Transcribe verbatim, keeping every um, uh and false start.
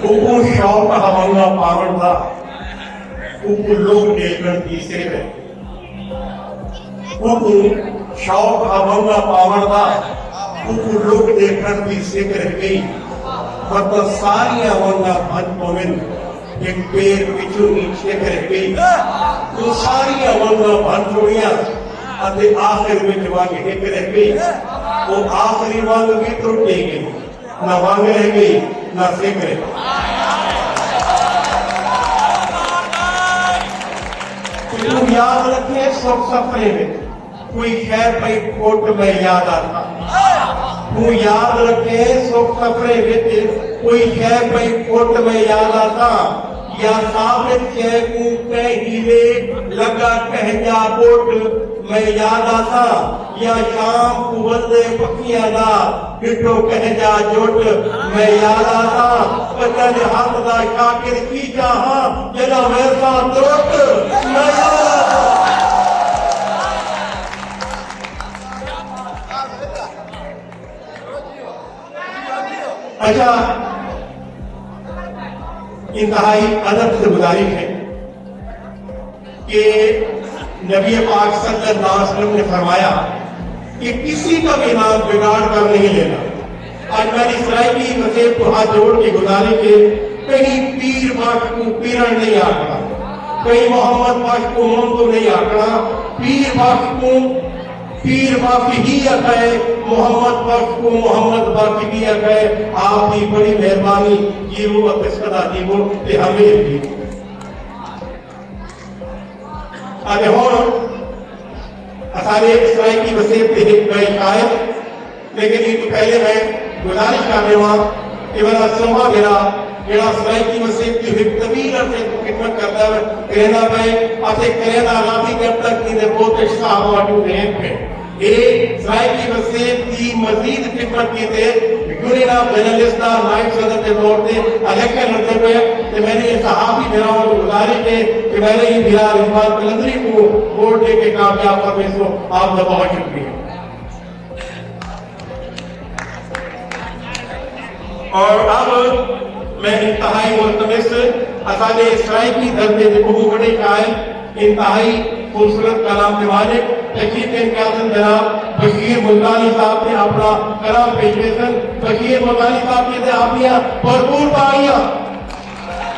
اوکوں شوق ہا ونگا پاوݨ دا، اوکوں لوک ݙیکھݨ دی سک ہے۔ اوکوں شوق ہا ونگا پاوݨ دا، اوکوں لوک ݙیکھݨ دی سک رہ ڳئی۔ مطلب ساریاں ونگاں بھن پوون، ہک پیر پچھوں ہی چھک رہ ڳئی۔ توں ساریاں ونگاں بھن چھوڑیاں اتے آخر وچ ونگ ہک رہ ڳئی۔ او آخری ونگ وی ترٹی ڳئی۔ نہ ونگ رہ ڳئی، نہ سک رہ ڳئی۔ تے توں یاد رکھیں سکھ سفریں وچ کوئی شے پئی کھٹ میں یاد آساں۔ توں یاد رکھیں سکھ سفریں وچ کوئی شے پئی کھٹ میں یاد آساں۔ یا ثابت شے کوں کہیں ہیلے لڳا کہیں جا ٻٹ میں یاد آساں۔ یا شام کوں ولدے پکھیاں دا ݙٹھو کہیں جا جٹ میں یاد آساں۔ پتہ نی ہتھ دا شاکر کی چاہاں، جݙاں ویساں ترٹ میں یاد آساں۔ اچھا، انتہائی ادب سے گزارش ہے کہ نبی پاک صلی اللہ علیہ وسلم نے فرمایا کہ کسی کا بھی نام بگاڑ کر نہیں لینا۔ اڄ میݙی سرائیکی وسیب کوں ہتھ جوڑ کے گزارش ہے، کہیں پیر بخش کوں پیرݨ نہیں آکھݨا، کہیں محمد بخش کوں منتو نہیں آکھݨا۔ پیر بخش کوں پیر بخش ہی آکھے، محمد بخش کوں محمد بخش ہی آکھے۔ آپ دی بڑی مہربانی، جیوو اتے سدا جیوو تے ہمیش جیوو۔ اتے ہݨ اساݙے سرائیکی وسیب تے ہک ٻئے شاعر، لیکن ایں توں پہلے میں گزارش کر ݙیواں کہ میݙا سوہݨا بھرا جیڑھا سرائیکی وسیب دی ہک طویل عرصے توں خدمت کردا ہے، کریندا پئے اتے کریندا راہوی جب تک ایندے پوتے صاحب موجود ہن پئے۔ اے سرائیکی وسیب دی مزید خدمت کیتے یونین آف جرنلسٹ دا نائب صدر دے طور تے الیکشن لڑدے پئے تے میݙے صحافی بھراواں کوں گزارش ہے کہ میݙے ایں بھرا رضوان قلندری کوں ووٹ ݙے کے کامیاب کرویسو۔ آپ دا بہت شکریہ۔ اور اب میں انتہائی ملتمس اساݙے سرائیکی درجے دے ٻہوں وݙے شاعر، انتہائی خوبصورت کلام دے مالک تشریف امتیاز جناب بشیر ملتانی صاحب نے اپݨا کلام پیش کیسن۔ بشیر ملتانی صاحب کیتے آپ دیاں بھرپور تاڑیاں۔